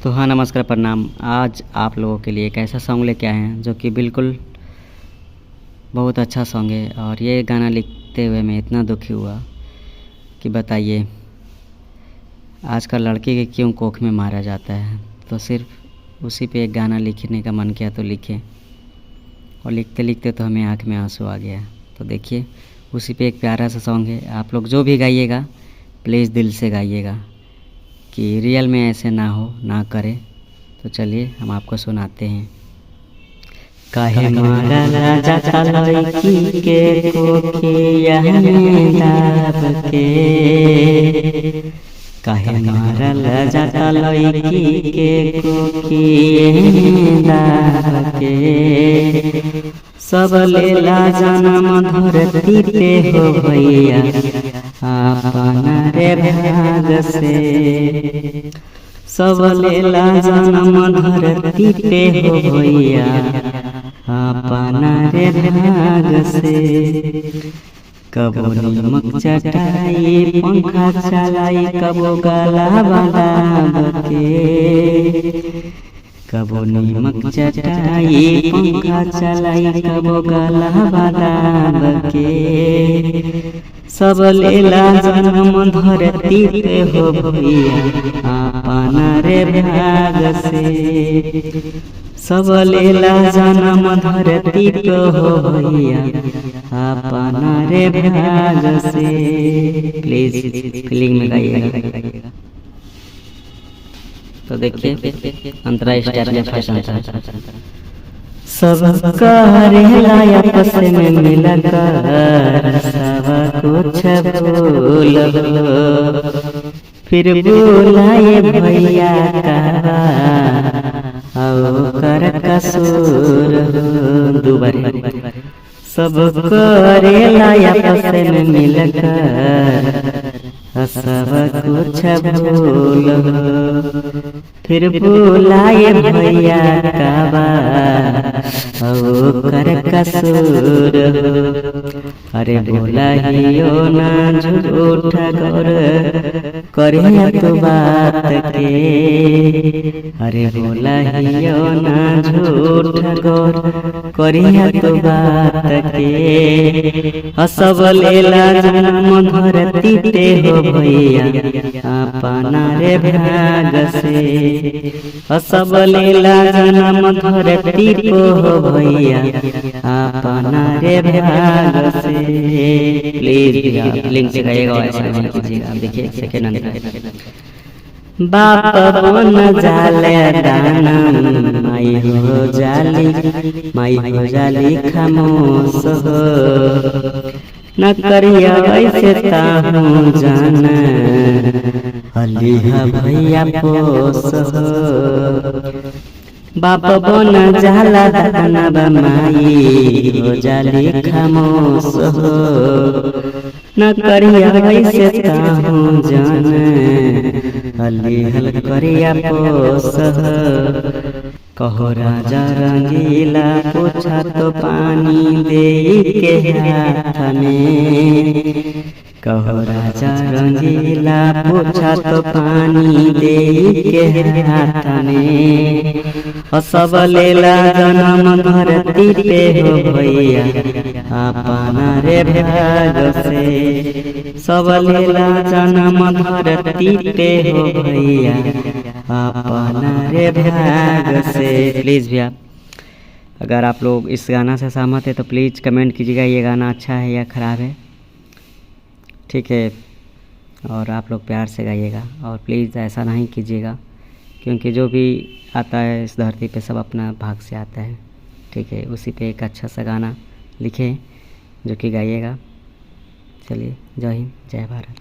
तो हाँ, नमस्कार, प्रणाम। आज आप लोगों के लिए एक ऐसा सॉन्ग लेके आए हैं जो कि बिल्कुल बहुत अच्छा सॉन्ग है। और ये गाना लिखते हुए मैं इतना दुखी हुआ कि बताइए, आजकल लड़के के क्यों कोख में मारा जाता है। तो सिर्फ उसी पे एक गाना लिखने का मन किया तो लिखे, और लिखते लिखते तो हमें आँख में आंसू आ गया। तो देखिए, उसी पे एक प्यारा सा सॉन्ग है। आप लोग जो भी गाइएगा प्लीज़ दिल से गाइएगा कि रियल में ऐसे ना हो, ना करे। तो चलिए हम आपको सुनाते हैं। काहे मारल जाता लड़की के कोखिया में दाब के, काहे मारल जाता लड़की के कोखिया में दाब के। सब लेला जन्म धरती पे हो भैया अपना रे भाग से। सब लेला जन्म धरती पे हो भैया अपना रे भाग से। कबो नीमक चटाई पंखा चलाई, कबो गला दाब के। कबो नीमक चटाई पंखा चलाई, कबो गला दाब के। सब लेला जन्म धरती पे हो भैया अपना रे भाग से। सब लेला जन्म धरती पे हो भैया अपना रे भाग से। प्लीज फीलिंग में गाइएगा। तो देखिए, अंतरा स्टेप में फर्स्ट अंतरा। सब करेला आपस में मिलकर सब कुछ भूल हो, फिर बुलाए भैया का कर कसूर हो। दो बार सब करेला आपस में मिलकर सब कुछ भूल हो, फिर बुलाए भैया काबा कर कसूर हो। अरे बोला हियो ना झूठा गौर करे तो बात के। अरे बोला हियो ना झूठा गौर करे तो बात के। सब लेला जन्म धरती पे हो भैया अपना रे भाग से। सब लेला जन्म धरती पे हो भैया अपना रे भाग से। प्लीज भैया फीलिंग से गाइएगा, ऐसा नहीं कीजिएगा। देखिए सेकेंड अंतरा। बाप बन जाले दाना, माई हो जाली, माई हो जाली खामोश हो। न करिया ऐसे ताहू जान अलीहा भैया पोस हो। बाप बन जाला दाना, माई हो जाली खामोश हो। न करिया ऐसे ताहू जान अली हल करिया पोस हो। कहो राजा रंगीला पूछा तो पानी दे के हाथ में। कहो राजा रंगीला पूछा तो पानी दे के हाथ में। सब लेला जन्म धरती पे हो भैया अपना रे भाग से। सब लेला जन्म धरती पे हो भैया अपना रे भाग से। प्लीज़ भैया, अगर आप लोग इस गाना से सहमत है तो प्लीज़ कमेंट कीजिएगा, ये गाना अच्छा है या ख़राब है। ठीक है, और आप लोग प्यार से गाइएगा और प्लीज़ ऐसा नहीं कीजिएगा, क्योंकि जो भी आता है इस धरती पे सब अपना भाग से आता है। ठीक है, उसी पे एक अच्छा सा गाना लिखें जो कि गाइएगा। चलिए, जय हिंद, जय भारत।